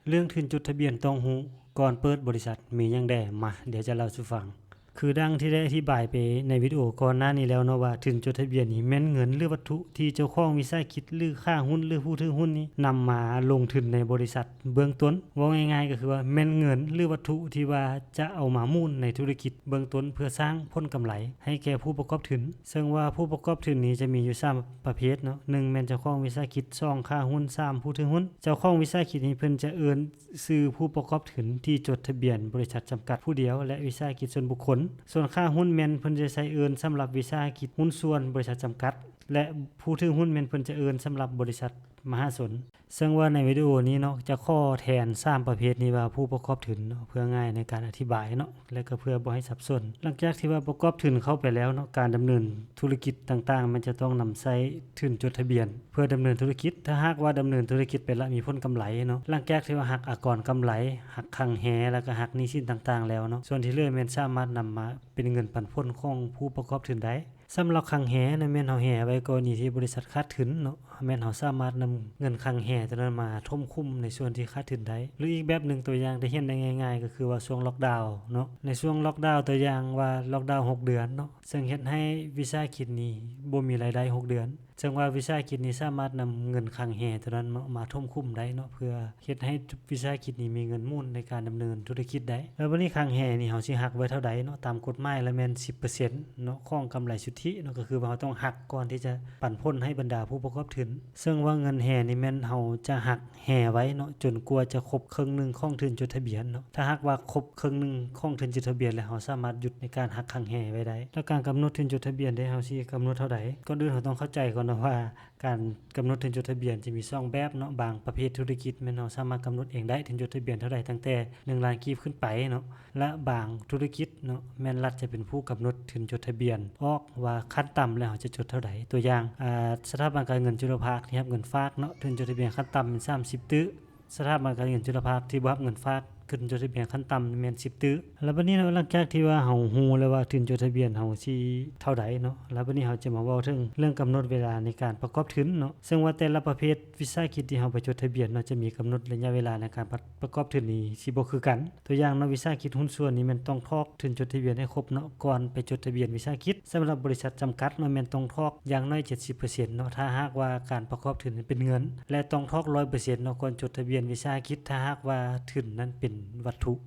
ເລື່ອງທຶນຈົດທະບຽນຕ້ອງຮູ້ ກ່ອນເປີດບໍລິສັດມີຫຍັງແດ່? ມາ ດຽວຈະເລົ່າສູ່ຟັງ. ຄືດັ່ງທີ່ໄດ້ອະທິບາຍໄປໃນວິດີໂອກ່ອນໜ້ານີ້ແລ້ວເນາະ ວ່າທຶນຈົດທະບຽນນີ້ແມ່ນເງິນ ຫຼື ວັດຖຸທີ່ເຈົ້າຂອງວິສາຫະກິດ ຫຼື ຄ້າຫຸ້ນ ຫຼື ຜູ້ຖືຫຸ້ນນີ້ນຳມາລົງທຶນໃນບໍລິສັດເບື້ອງຕົ້ນ. ເວົ້າງ່າຍໆກໍຄືວ່າແມ່ນເງິນ ຫຼື ວັດຖຸທີ່ວ່າຈະເອົາມາໝູນໃນທຸລະກິດເບື້ອງຕົ້ນ ເພື່ອສ້າງຜົນກຳໄລໃຫ້ແກ່ຜູ້ປະກອບທຶນ. ເຊິ່ງວ່າຜູ້ປະກອບທຶນນີ້ຈະມີຢູ່ສາມປະເພດເນາະ, ໜຶ່ງ ແມ່ນເຈົ້າຂອງວິສາຫະກິດ, ສອງ ຄ້າຫຸ້ນ, ສາມ ຜູ້ຖືຫຸ້ນ. ເຈົ້າຂອງວິສາຫະກິດນີ້ເພິ່ນຈະເອີ້ນຊື່ຜູ້ປະກອບທຶນທີ່ຈົດທະບຽນບໍລິສັດຈຳກັດຜູ້ດຽວ ແລະ ວິສາຫະກິດສ່ວນບຸກຄົນ. ສ່ວນຄ້າຫຸ້ນແມ່ນເພິ່ນຈະໃຊ້ເອີ້ນສຳລັບວິສາຫະກິດຫຸ້ນສ່ວນບໍລິສັດຈຳກັດ ແລະ ຜູ້ຖືຫຸ້ນແມ່ນເພິ່ນຈະເອີ້ນສຳລັບບໍລິສັດມະຫາຊົນ. ເຊິ່ງວ່າໃນວິດີໂອນີ້ເນາະ ຈະຂໍແທນສາມປະເພດນີ້ວ່າຜູ້ປະກອບທຶນເນາະ ເພື່ອງ່າຍໃນການອະທິບາຍເນາະ ແລະ ກໍເພື່ອບໍ່ໃຫ້ສັບສົນ. ຫຼັງຈາກທີ່ວ່າປະກອບທຶນເຂົ້າໄປແລ້ວເນາະ ການດຳເນີນທຸລະກິດຕ່າງໆ ມັນຈະຕ້ອງນຳໃຊ້ທຶນຈົດທະບຽນເພື່ອດຳເນີນທຸລະກິດ. ຖ້າຫາກວ່າດຳເນີນທຸລະກິດໄປລະມີຜົນກຳໄລເນາະ, ຫຼັງຈາກທີ່ວ່າຫັກອາກອນກຳໄລ, ຫັກຄັງແຮ ແລ້ວກໍຫັກໜີ້ສິນຕ່າງໆແລ້ວເນາະ, ສ່ວນທີ່ເຫຼືອແມ່ນສາມາດນຳມາເປັນເງິນປັນຜົນຂອງຜູ້ປະກອບທຶນໄດ້. ສຳລັບຄັງແຮນະ ແມ່ນເຮົາແຮໄວ້ກໍລະນີທີ່ບໍລິສັດຂາດທຶນເນາະ, ແມ່ນເຮົາສາມາດນຳເງິນຄັງແຮຕົວນັ້ນມາຖົມຂຸມໃນສ່ວນທີ່ຂາດທຶນໄດ້. ຫຼື ອີກແບບໜຶ່ງ ຕົວຢ່າງທີ່ເຫັນໄດ້ງ່າຍໆ ກໍຄືວ່າຊ່ວງລັອກດາວເນາະ, ໃນຊ່ວງລັອກດາວ ຕົວຢ່າງວ່າລັອກດາວຫົກເດືອນເນາະ, ເຊິ່ງເຮັດໃຫ້ວິສາຫະກິດນີ້ບໍ່ມີລາຍໄດ້ຫົກເດືອນ. ເຊິ່ງວ່າວິສາຫະກິດນີ້ສາມາດນຳເງິນຄັງແຮຕົວນັ້ນມາ ມາຖົມຂຸມໄດ້ເນາະ ເພື່ອ ເຮັດໃຫ້ວິສາຫະກິດນີ້ມີເງິນໝູນໃນການດຳເນີນທຸລະກິດໄດ້. ແລ້ວບັດນີ້ຄັງແຮນີ້ເຮົາຊິຫັກໄວ້ເທົ່າໃດເນາະ? ຕາມກົດໝາຍລະແມ່ນສິບເປີເຊັນເນາະ ຂອງກຳໄລສຸດທິເນາະ, ກໍຄືວ່າເຮົາຕ້ອງຫັກກ່ອນທີ່ຈະປັນຜົນໃຫ້ບັນດາຜູ້ປະກອບທຶນ. ເຊິ່ງວ່າເງິນແຮນີ້ແມ່ນເຮົາຈະຫັກແຮໄວ້ເນາະ ຈົນກວ່າຈະຄົບເຄິ່ງໜຶ່ງຂອງທຶນຈົດທະບຽນເນາະ. ຖ້າຫາກວ່າຄົບເຄິ່ງໜຶ່ງຂອງທຶນຈົດທະບຽນແລ້ວ ເຮົາສາມາດຢຸດໃນການຫັກຄັງແຮໄວ້ໄດ້. ແລ້ວການກຳນົດທຶນຈົດທະບຽນເດ້ ເຮົາຊິກຳນົດເທົ່າໃດ? ກ່ອນອື່ນເຮົາຕ້ອງເຂົ້າໃຈກ່ອນເນາະວ່າ ການກຳນົດທຶນຈົດທະບຽນຈະມີສອງແບບເນາະ. ບາງປະເພດທຸລະກິດແມ່ນເຮົາສາມາດກຳນົດເອງໄດ້ ທຶນຈົດທະບຽນເທົ່າໃດ ຕັ້ງແຕ່ໜຶ່ງລ້ານກີບຂຶ້ນໄປເນາະ, ແລະ ບາງທຸລະກິດເນາະ ແມ່ນລັດຈະເປັນຜູ້ກຳນົດທຶນຈົດທະບຽນອອກວ່າຂັ້ນຕ່ຳແລ້ວເຮົາຈະຈົດເທົ່າໃດ. ຕົວຢ່າງ ອາ ສະຖາບັນການເງິນຈຸລະພາກທີ່ຮັບເງິນຝາກເນາະ ທຶນຈົດທະບຽນຂັ້ນຕ່ຳແມ່ນສາມສິບຕື້. ສະຖາບັນການເງິນຈຸລະພາກທີ່ບໍ່ຮັບເງິນຝາກ ທຶນຈົດທະບຽນຂັ້ນຕ່ຳແມ່ນສິບຕື້. ແລ້ວບັດນີ້ເນາະ ຫຼັງຈາກທີ່ວ່າເຮົາຮູ້ແລ້ວວ່າທຶນຈົດທະບຽນເຮົາຊິເທົ່າໃດເນາະ, ແລ້ວບັດນີ້ເຮົາຈະມາເວົ້າເຖິງເລື່ອງກຳນົດເວລາໃນການປະກອບທຶນເນາະ. ເຊິ່ງວ່າແຕ່ລະປະເພດວິສາຫະກິດທີ່ເຮົາໄປຈົດທະບຽນເນາະ ຈະມີກຳນົດໄລຍະເວລາໃນການປະ ປະກອບທຶນນີ້ຊິບໍ່ຄືກັນ. ຕົວຢ່າງເນາະ ວິສາຫະກິດຫຸ້ນສ່ວນນີ້ແມ່ນຕ້ອງຖອກທຶນຈົດທະບຽນໃຫ້ຄົບເນາະ ກ່ອນໄປຈົດທະບຽນວິສາຫະກິດ. ສຳລັບບໍລິສັດຈຳກັດເນາະ ແມ່ນຕ້ອງຖອກຢ່າງໜ້ອຍເຈັດສິບເປີເຊັນເນາະ ຖ້າຫາກວ່າການປະກອບທຶນເປັນເງິນ, ແລະ ຕ້ອງຖອກຮ້ອຍເປີເຊັນເນາະ ກ່ອນຈົດທະບຽນວິສາຫະກິດ ຖ້າຫາກວ່າທຶນນັ້ນເປັນວັດຖຸ.